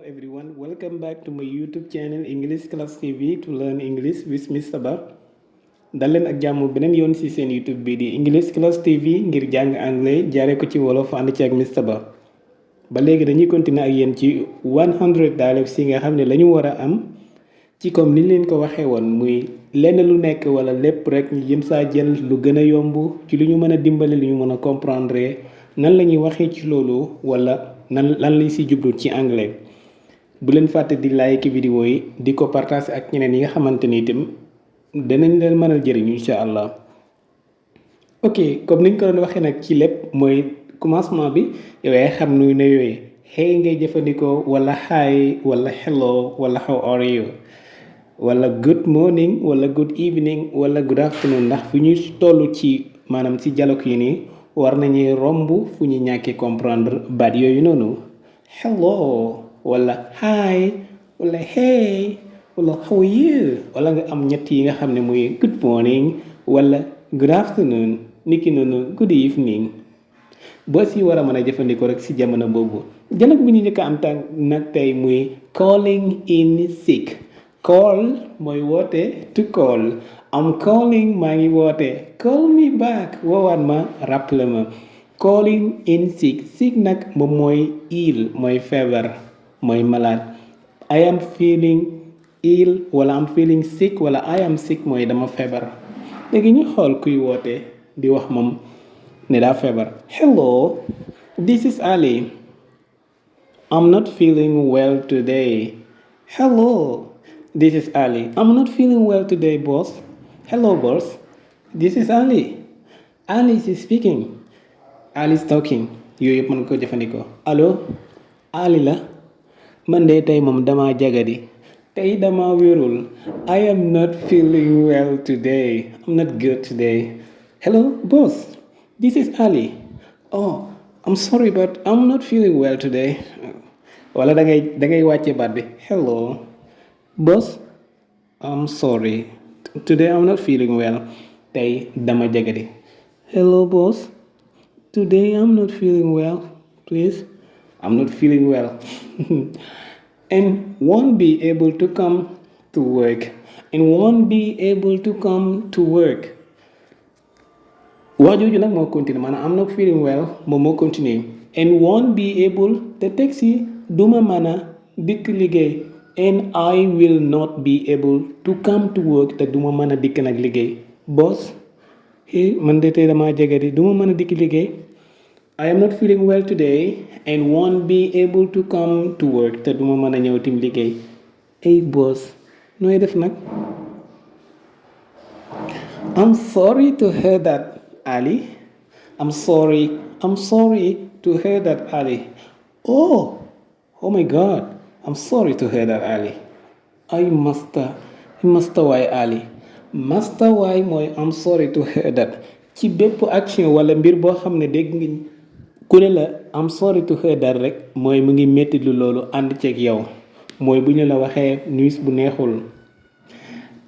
everyone, welcome back to my YouTube channel English Class TV to learn English with Mr. Ba. dal leen ak jàmm beneen yoon ci seen YouTube bi di English Class TV ngir jàng anglais jaaree ko ci wolof ànd ci ak Mr. Ba. ba léegi dañuy continuer ak yéen ci 100 dialogues yi nga xam ne lañu war a am ci comme niñ leen ko waxee woon muy lenn lu nekk wala lépp rek ñu jëm saa jël lu gën a yomb ci lu ñu mën a dimbali lu ñu mën a comprendre nan la ñuy waxee ci loolu wala lan lañ ci jublu ci anglais. bu leen fàtte di like vidéo yi di ko partager ak ñeneen yi nga xamante ni itam danañ leen mën a jëriñ incha allah. ok comme niñ ko doon waxee nag ci lépp mooy commencement bi yow yaay xam nuy ne yooyu hey ngay jëfandikoo wala hi wala hello wala how are you wala good morning wala good evening wala good afternoon ndax fu ñuy toll ci maanaam ci dialogue yi nii war nañuy romb fu ñu ñàkkee comprendre baat yooyu noonu. hello wala hi wala hey wala how are you wala nga am ñett yi nga xam ne muy good morning wala good afternoon niki noonu good evening boo si war a mën a jëfandikoo rek si jamono boobu. dialogue bi ñu njëkk a am tànk nag tey muy calling in sick. call mooy woote to call am calling maa ngi woote call me back woowaat ma rappelé ma. calling in sick sick nag moom mooy ill mooy feebar mooy malade. I am feeling ill wala am feeling sick wala I am sick mooy dama feebar. léegi ñu xool kuy woote di wax moom ne daa feebar. hello this is Ali. I'm not feeling well today. hello this is Ali. I'm not feeling well today boss. hello boss this is Ali. Ali is speaking. Ali is talking. yooyu yëpp mën ko jëfandikoo. allo Ali la man de tey moom dama jagadi tey dama wérul. I am not feeling well today. I'm not good today. hello boss this is Ali. oh I'm sorry but I'm not feeling well today. wala da ngay wàcce baat bi. hello boss I'm sorry today I'm not feeling well. tey dama jagadi. hello boss today I'm not feeling well please. I'm not feeling well and won't be able to come to work. and won't be able to come to work. wax jooju nag moo continue maanaam I'm not feeling well moom moo continue. and won't be able te teg si duma mën a dikk liggéey. and I will not be able to come to work te duma mën a dikk nag liggéey. boss man de tey dama jege di duma mën a dikk liggéey. I am not feeling well today and won't be able to come to work te duma mën a ñëw tim liggéey. hey boss nooy def nag. I'm sorry to hear that Ali. I'm sorry to hear that Ali. oh my god I'm sorry to hear that Ali. I must waay Ali. must waay mooy I'm sorry to hear that. ci bépp action wala mbir boo xam ne dégg nga ku ne la I'm sorry to hear that rek mooy mu ngi metti lu loolu ànd ceeg yow mooy bu ñu la waxee news bu neexul.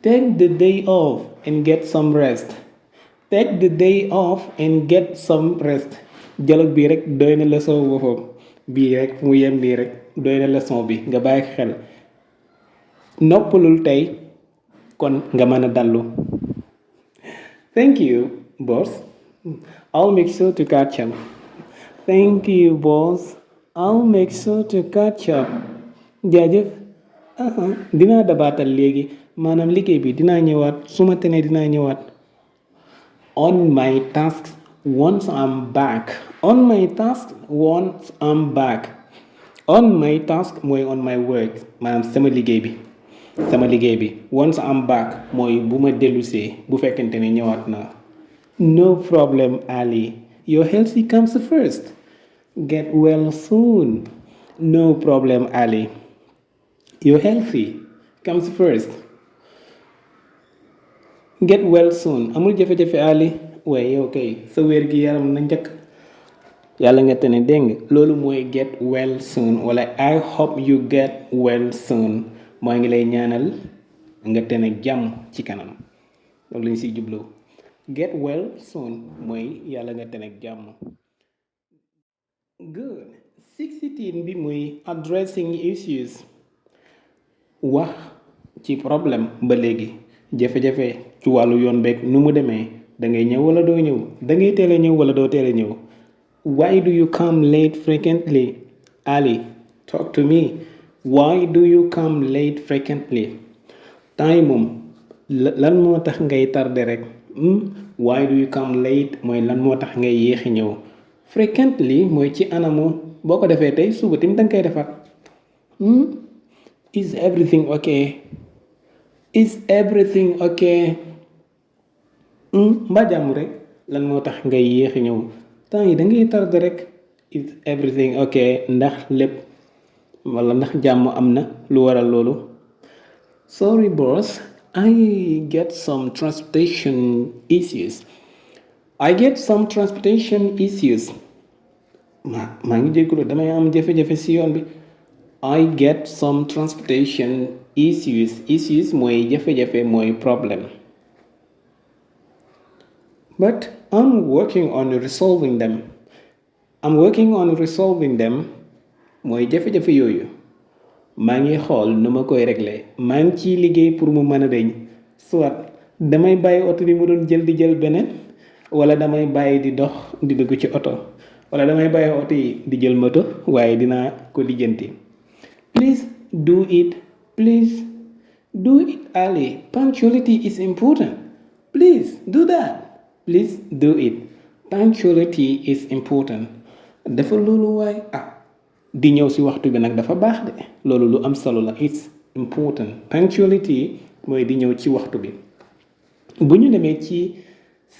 take the day off and get some rest. take the day off and get some rest. dialogue bii rek doy na leçon boppam bii rek mu yem bii rek doy na leçon bi nga bàyyi xel. noppalul tey kon nga mën a dallu. thank you boss I'll make sure to catch up. thank you boss I'll make sure to catch up. jaajëf dinaa dabaatal léegi maanaam liggéey bi dinaa ñëwaat su ma tenee dinaa ñëwaat. on my task once I'm back. on my task once I'm back. on my task mooy on my work maanaam sama liggéey bi once I'm back mooy bu ma dellusee bu fekkente ne ñëwaat na. no problem Ali. your health comes first. get well soon. no problem Ali. your health comes first. get well soon amul jafe-jafe Ali. waaye yow kay sa wér gi yaram na njëkk yàlla nga tane dégg loolu mooy get well soon wala I hope you get well soon maa ngi lay ñaanal nga tane jàmm ci kanam loolu lañ siy jubloo. get well soon mooy yàlla nga tane jàmm. good 16 bi muy addressing issues wax ci problème ba léegi jafe-jafe ci wàllu yoon beeg nu mu demee da ngay ñëw wala doo ñëw da ngay teel a ñëw wala doo teel a ñëw. Why do you come late frequently? Ali, talk to me. Why do you come late frequently? Temps yi moom lan moo tax ngay tardé rek. Why do you come late mooy lan moo tax ngay yéexi ñëw. Frequently mooy ci anamu boo ko defee tey suba tamit da nga koy defaat. Is everything okay? Is everything okay? Mbaa jàmm rek lan moo tax ngay yéexi ñëw temps yi da ngay tardé rek. Is everything okay ndax lépp wala ndax jàmm am na lu waral loolu. Sorry boss, I get some transportation issues. maa ngi jégalu damay am jafe-jafe si yoon bi. I get some transportation issues mooy jafe-jafe mooy problème. But I'm working on resolving them mooy jafe-jafe yooyu maa ngi xool nu ma koy régler maa ngi ciy liggéey pour mu mën a deñ soit damay bàyyi oto bi mu doon jël di jël beneen wala damay bàyyi di dox di dugg ci oto wala damay bàyyi oto yi di jël moto waaye dinaa ko lijjanti. Please do it Ali. Punctuality is important. Please do that. Please do it. Punctuality is important. dafa loolu waaye di ñëw si waxtu bi nag dafa baax de loolu lu am solo la. It's important. Punctuality mooy di ñëw ci waxtu bi. bu ñu demee ci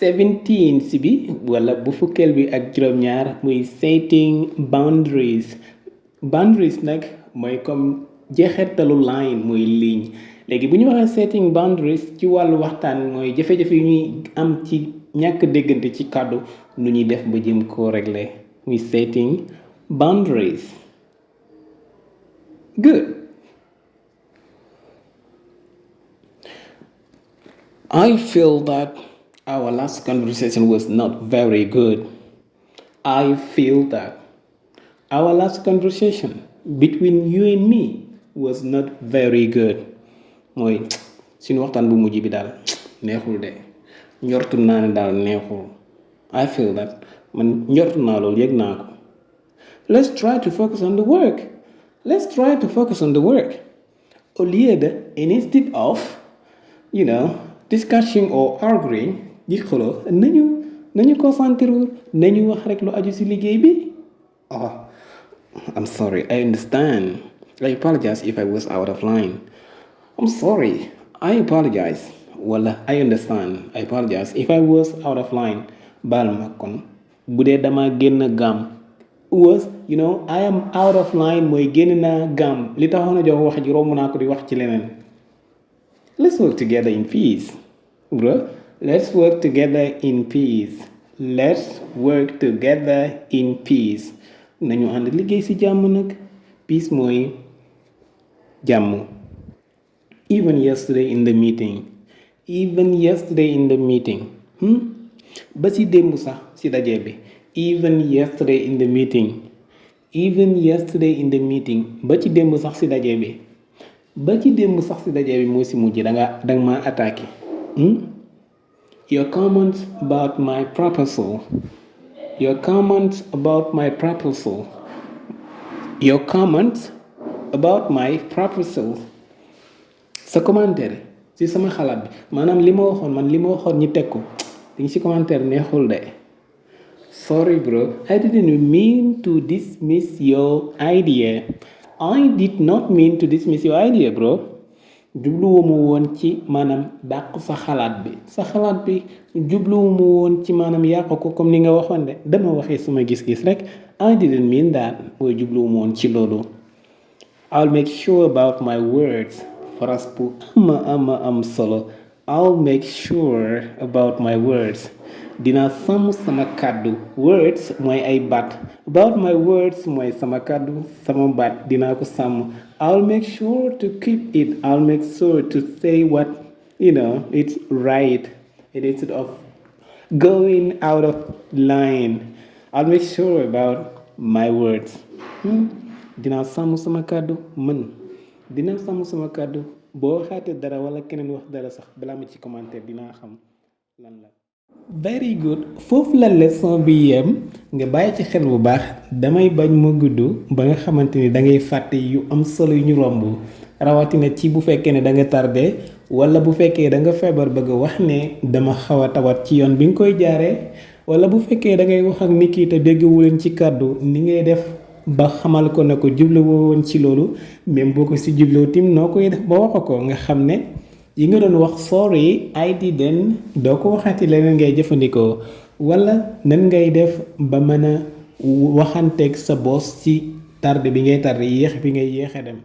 17 si bi wala bu fukkeel bi ak juróom-ñaar muy setting boundaries nag mooy comme jeexetalu line muy ligne. léegi bu ñu waxee setting boundaries ci wàllu waxtaan mooy jafe-jafe yu ñuy am ci ñàkk déggante ci kàddu nu ñuy def ba jëm koo régler muy setting boundaries. Good. I feel that our last conversation was not very good. I feel that our last conversation between you and me was not very good. mooy suñu waxtaan bu mujj bi daal neexul de njortu naa ne daal neexul. I feel that man njortu naa loolu yëg naa ko. Let's try to focus on the work. Au lieu de instead of discussing or arguing di xuloo nañu concentré nañu wax rek lu aju si liggéey bi. I'm sorry, I understand. I apologize if I was out of line. I'm sorry, I apologize. Wala I understand. I apologize if I was out of line. baal ma kon bu dee dama génn gam was I am out of line mooy génn naa gam li taxoon a jox wax ji romb naa ko di wax ci leneen. Let's work together in peace bro. Let's work together in peace. nañu ànd liggéey ci jàmm nag. Peace mooy jàmm. Even yesterday in the meeting. ba ci démb sax ci daje bi. Even yesterday in the meeting. ba ci démb sax ci daje bi. moo ci mujj danga ma attaqué. Your comments about my proposal. sa commentaire ci sama xalaat bi maanaam li ma waxoon ñi teg ko di ci commentaire neexul de. Sorry bro, I didn't mean to dismiss your idea. I did not mean to dismiss your idea bro. jubluwuma woon ci maanaam dàq sa xalaat bi jubluwuma woon ci maanaam yàq ko comme ni nga waxoon de dama waxee sama gis-gis rek. I didn't mean that mooy jubluwuma woon ci loolu. I'll make sure about my words. Faraas bu am solo. I'll make sure about my words. dinaa sàmm sama kàddu. Words mooy ay baat. About my words mooy sama kàddu sama baat dinaa ko sàmm. I'll make sure to keep it. I'll make sure to say what it's right instead of going out of line. I'll make sure about my words. Dinaa sàmm sama kàddu man dinaa sàmm sama kàddu boo waxaatee dara wala keneen wax dara sax balaa ma ci commentaire dinaa xam lan la. very good foofu la leçon bi yem nga bàyyi ci xel bu baax damay bañ mu gudd ba nga xamante ni da ngay fàtte yu am solo yu ñu romb rawatina ci bu fekkee ne da nga tardé wala bu fekkee da nga feebar bëgg wax ne dama xaw a tawat ci yoon bi nga koy jaaree wala bu fekkee da ngay wax ak nit ki te dégguwu leen ci kàddu ni ngay def ba xamal ko ne ko jubluwoo woon ci loolu même boo ko si jubloo tim noo koy def ba wax ko nga xam ne yi nga doon wax sorry I didn't doo ko waxati leneen ngay jëfandikoo wala nan ngay def ba mën a waxanteeg sa boss ci tarde bi ngay tarde yéex bi ngay yéex a dem